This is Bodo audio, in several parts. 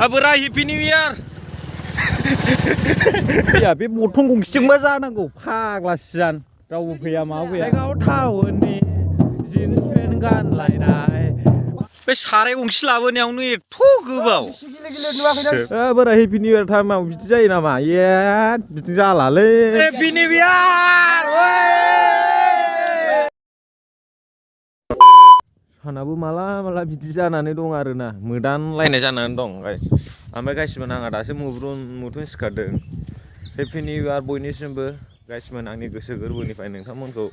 माबोरै हेपि निउ इयार या बे बथन गंसेजोंबा जानांगौ फाग्ला सियान रावबो फैया माबो फैया जायगायाव टाउननि जिन्स पेन्ट गानलायनाय बे साराय गंसे लाबोनायावनो एथ' गोबाव बोरै हेपि निउ इयार टाइमाव बिदि जायो नामा ये बिदि जालालै हेपि निउ इयार सानाबो माला बिदि जानानै दं आरोना मोदानलायनाय जानानै दं गाइस ओमफ्राय गाइसमोन आंहा दासो मुथुन सिखारदों हेपि निउ इयार बयनिसिमबो गाइसमोन आंनि गोसो गोरबोनिफ्राय नोंथांमोनखौ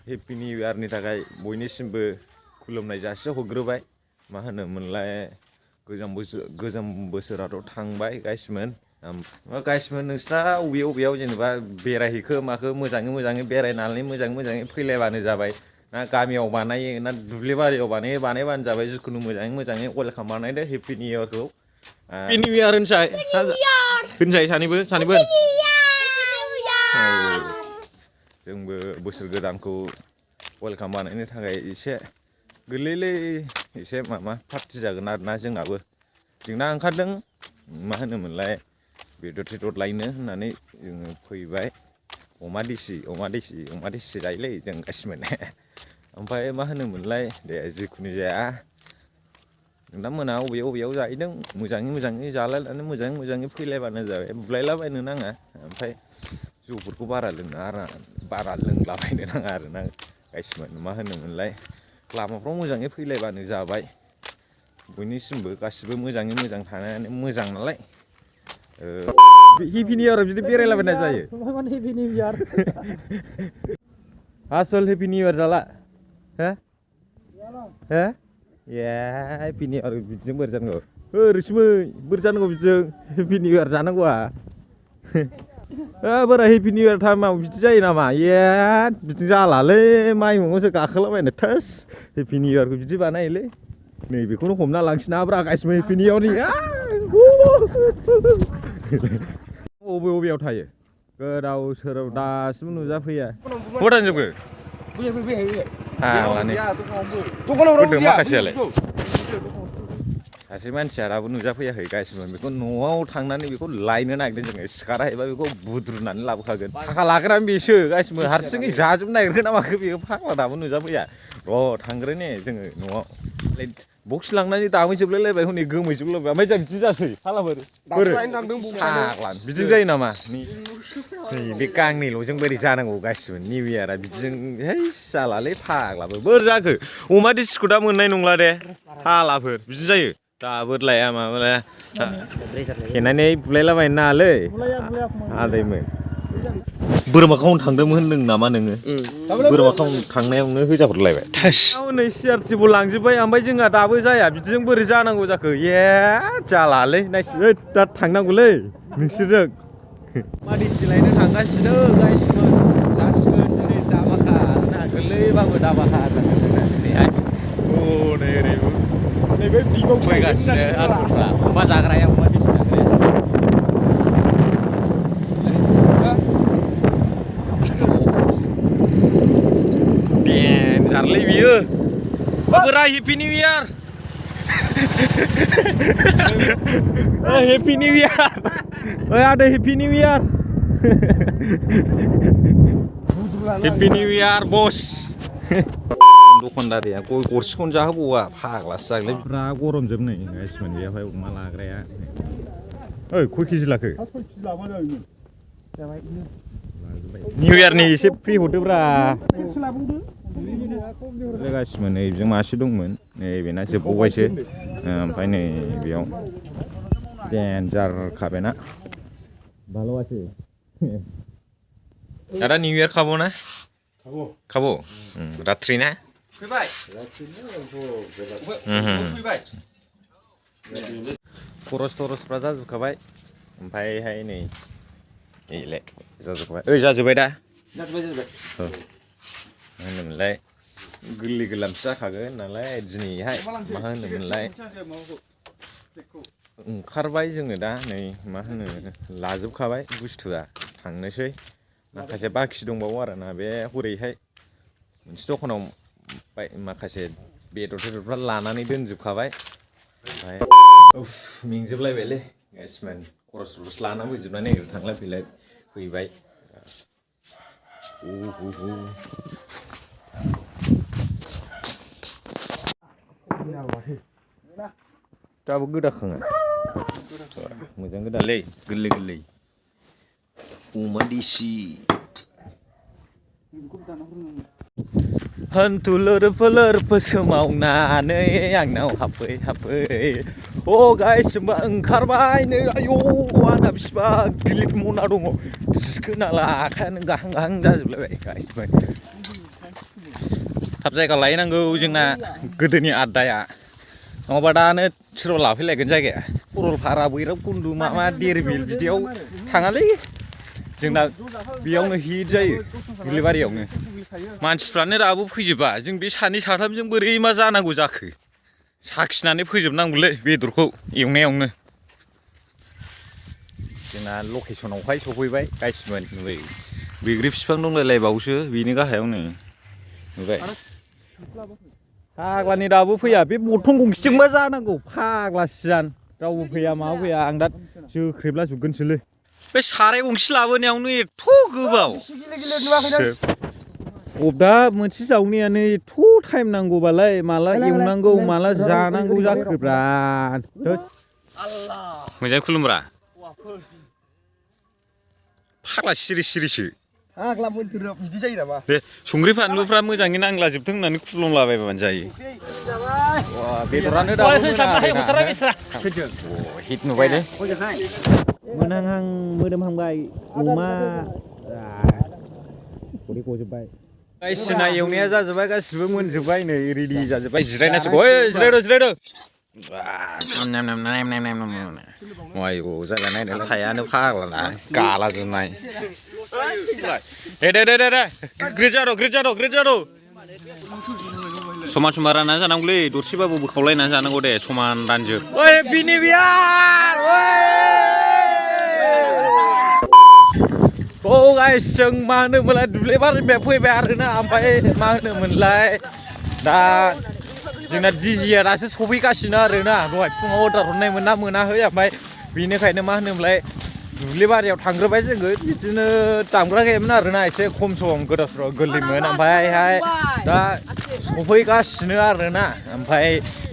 हेपि निउ इयारनि थाखाय बयनिसिमबो खुलुमनाय जासि हरग्रोबाय मा होनोमोनलाय गोजाम बोसोराथ' थांबाय गाइसमोन गाइसमोन नोंस्रा अबेयाव जेनेबा बेरायहैखो माखो मोजाङै बेरायनानै मोजाङै फैलायबानो जाबाय ना गामियाव बानायो ना दुब्लि बारियाव बानायबानो जाबाय जिखुनु मोजाङै वेलकाम बानायदो हेपि निउ इयारखौ हेपि निउ इयार होनसाय सानैबो जोंबो बोसोर गोदानखौ वेलकाम बानायनो थाखाय एसे गोरलैलै एसे माबा पार्टि जागोन आरोना जोंना ओंखारदों मा होनोमोनलाय बेदर लायनो होननानै जोङो फैबाय अमा देसि जायोलै जों गासिमोन ओमफ्राय मा होनोमोनलाय दे जिखुनु जाया नोंथांमोना अबेयाव जाहैदों मोजाङै जालायनानै मोजाङै फैलायबानो जाबाय बुलायलाबायनो नाङा ओमफ्राय जौफोरखौ बारा लोंलाबायनो नाङा आरोना गाइसमोन मा होनोमोनलाय लामाफ्राव मोजाङै फैलायबानो जाबाय बयनिसिमबो गासिबो मोजां थानायानो मोजां नालाय हेपि निउ इयार बिदि बेरायलाबायनाय जायो हेपि निउ इयार आसल हेपि निउ इयार जाला हो ए हेपि निउ इयार बिदिजों बोरै जानांगौ रैसुमै बोरै जानांगौ बिदिजों हेपि निउ इयार जानांगौआ बोरै हेपि निउ इयार टाइमाव बिदि जायो नामा ये बिदि जालालै माइहुङावसो गाखोलाबायनो थोस हेपि निउ इयारखौ बिदि बानायोलै नैबेखौनो हमना लांसै ना ब्रा गासिबो हेपि निउ इयारनि बबेयाव थायो गोदाव सोराव दासिमबो नुजाफैया बहा थांजोबखो माखासेयालाय सासे मानसिया दाबो नुजाफैयाखै गासिबो बेखौ न'आव थांनानै बेखौ लायनो नागिरदों जोङो सिखारा एबा बेखौ बुद्रुनानै लाबोखागोन थाखा लाग्रायानो बेसो गासिबो हारसिङै जाजोबनो नागिरगोन ना माखो बेयो फाग्ला दाबो नुजाफैया र' थांग्रोने जोङो न'आव बक्स लांनानै दामैजोबलायलायबाय हनै गोमैजोबलायबाय ओमफ्राय जों बिदि जासै फालाफोर फाग्ला बिदिनो जायो नामा बे गांनैल'जों बोरै जानांगौ गासिबो निउ इयारा बिदिजों जालालै फाग्लाबो बोरै जाखो अमा देसिखौ दा मोननाय नंला दे फालाफोर बिदिनो जायो दाबोर लाया माबा लाया फेनानै बुलायलाबायनो नाङालै आदैमोन बोरमा खावनो थांदोंमोन होनदों नामा नोङो बोरमा खावनो थांनायावनो होजाहरलायबाय नै सिआरटिबो लांजोब्बाय ओमफ्राय जोंहा दाबो जाया बिदिजों बोरै जानांगौ जाखो ये जालालै नायसै दा थांनांगौलै नोंसोरजों अमा देसि लायनो थांगासिनो गाइसमोन जासिगोन दिनै दाबाखा ना गोरलैबाबो दाबाखा दिनैहाय नै ओरैबो नैबे बिगाव फैगासिनो आथुरफ्रा अमा जाग्राया अमा देसि जाग्राया देनजारलै बियो बोरै happy new year happy new year ओइ आदै happy new year happy new year बस दखानदारिया गय गरसेखौनो जाहोबावा फाग्लासो जागोनलै ब्रा गरमजोब नै गाइसमोन बेयावहाय अमा लाग्राया ओइ खय केजि लाखो निउ इयारनि एसे फ्रि हरदोब्रा गासिमोन नै बेजों मासे दंमोन नैबेना जोबबावबायसो ओमफ्राय नै बेयाव देनजार खाबायना भालोआसे दादा निउ इयार खाबो ना खाबो रात्रि ना फैबाय खरस थरसफ्रा जाजोबखाबाय ओमफ्रायहाय नै एलाय जाजोबखाबाय ओइ जाजोब्बाय दा जाजोब्बाय मा होनोमोनलाय गोरलै गोरलामसो जाखागोन नालाय दिनैहाय मा होनोमोनलाय ओंखारबाय जोङो दा नै मा होनो लाजोबखाबाय बुस्थुआ थांनोसै माखासे बाखि दंबावो आरोना बे हरैहाय मोनसे दखानाव माखासे बेदरफ्रा लानानै दोनजोबखाबाय ओमफ्राय मेंजोबलायबायलै गाइसमोन खरस लस लाना फैजोबनानै थांलाय फैलाय फैबाय दाबो गोदाखाङो मोजां गोदालै गोरलै गोरलै अमा देसि हन्तुलुर फुलुर फोसोमावनानै आंनाव हाबफै हाबफै अ गाइस ओंखारबाय नै आयौ आंना बिसिबां गिलिर मना दङ थिखोना आखायानो गाहां गाहां जाजोबलायबाय गाइसमोन थाब जायगा लायनांगौ जोंना गोदोनि आड्डाया नङाबा दानो सोरबा लाफैलायगोन जायगाया सरलपारा भैरबकुन्द' मा देरबिल बिदियाव थाङालै जोंना बेयावनो हिट जायो दुब्लिबारियावनो मानसिफ्रानो दाबो फैजोबा जों बे सानै साथामजों बोरै मा जानांगौ जाखो साखिनानै फोजोबनांगौलै बेदरखौ एवनायावनो जोंना लकेसनावहाय सफैबाय गाइसमोन नुबाय बैग्रि बिफां दंलायलायबावसो बेनि गाहायावनो नुबाय फाग्लानि दाबो फैया बे बर्थन गंसेजोंबा जानांगौ फाग्ला सियान रावबो फैया माबा फैया आं दा जोख्रेबला जोबगोनसोलै बे साराय गंसे लाबोनायावनो एथ' गोबाव दा मोनसे जावनायानो एथ' टाइम नांगौबालाय माला एवनांगौ माला जानांगौ जाखोब्रा मोजाङै खुलुमब्रा फाग्ला सिरि सिरिसो फाग्ला मोन्थोराव बिदि जायो नामा दे संख्रि फानलुफ्रा मोजाङै नांलाजोबथों होननानै खुलुमलाबायबानो जायो बेदरानो दाबो हिट नुबाय दे मोनांहां मोदोमहांबाय अमा खदै गजोब्बाय बायदिसिना एवनाया जाजोब्बाय गासिबो मोनजोब्बाय नै रेडि जाजोब्बाय जिरायनांसिगौ ओइ जिरायदो आयौ जायगा नायनायलाय थायानो फाग्लाना गाला जोबनाय दे ग्रेड जाद' समान समान रानना जानांगौलै दरसेबाबो बोखावलायनानै जानांगौ दे समान रानजोब ओइ बिनि बियार औ गाइस जों मा होनोमोनलाय दुब्लिबारिनिफ्राय फैबाय आरोना ओमफ्राय मा होनोमोनलाय दा जोंना डिजिया दासो सफैगासिनो आरोना दहाय फुङाव अर्डार हरनाय मोनाखै ओमफ्राय बेनिखायनो मा होनोमोनलाय दुब्लिबारियाव थांग्रोबाय जोङो बिदिनो दामग्रा गैयामोन आरोना एसे खम सम गोदाव गोरलैमोन ओमफ्रायहाय दा सफैगासिनो आरोना ओमफ्राय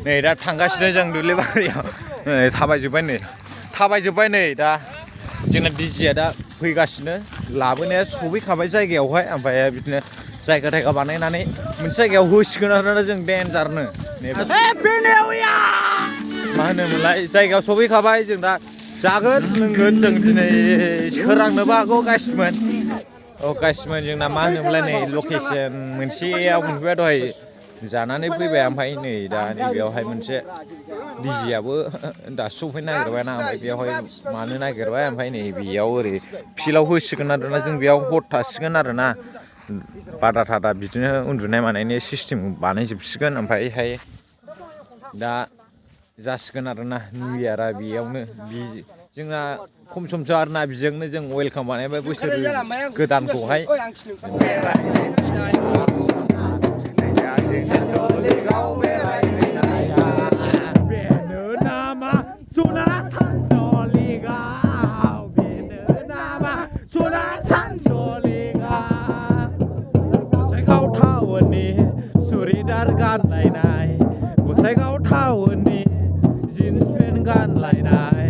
नै दा थांगासिनो जों दुब्लिबारियाव थाबायजोब्बाय नै दा जोंना डिजिया दा फैगासिनो लाबोनाया सफैखाबाय जायगायावहाय ओमफ्राय बिदिनो जायगा थायगा बानायनानै मोनसे जायगायाव होसिगोन आरोना जों डेन्जारनो मा होनोमोनलाय जायगायाव सफैखाबाय जों दा जागोन लोंगोन जों दिनै सोरांनोबो हागौ गाइसमोन जोंना मा होनोमोनलाय नै लकेसन मोनसेयाव मोनफैबाय दहाय जानानै फैबाय ओमफ्राय नै दा नैबेयावहाय मोनसे डिजियाबो दासो सफैनो नागिरबायना ओमफ्राय बेयावहाय मानो नागिरबाय ओमफ्राय नै बेयाव ओरै फिल्डआव होसिगोन आरोना जों बेयाव हर थासिगोन आरोना बादा थादा बिदिनो उन्दुनाय मानायनि सिस्टेम बानायजोबसिगोन ओमफ्रायहाय दा जासिगोन आरोना निउ इयारा बेयावनो जोंना खम समसो आरोना बेजोंनो जों वेलकाम बानायबाय बोसोर गोदानखौहाय गानलायनाय गसाइगाव टाउननि जिन्स पेन्ट गानलायनाय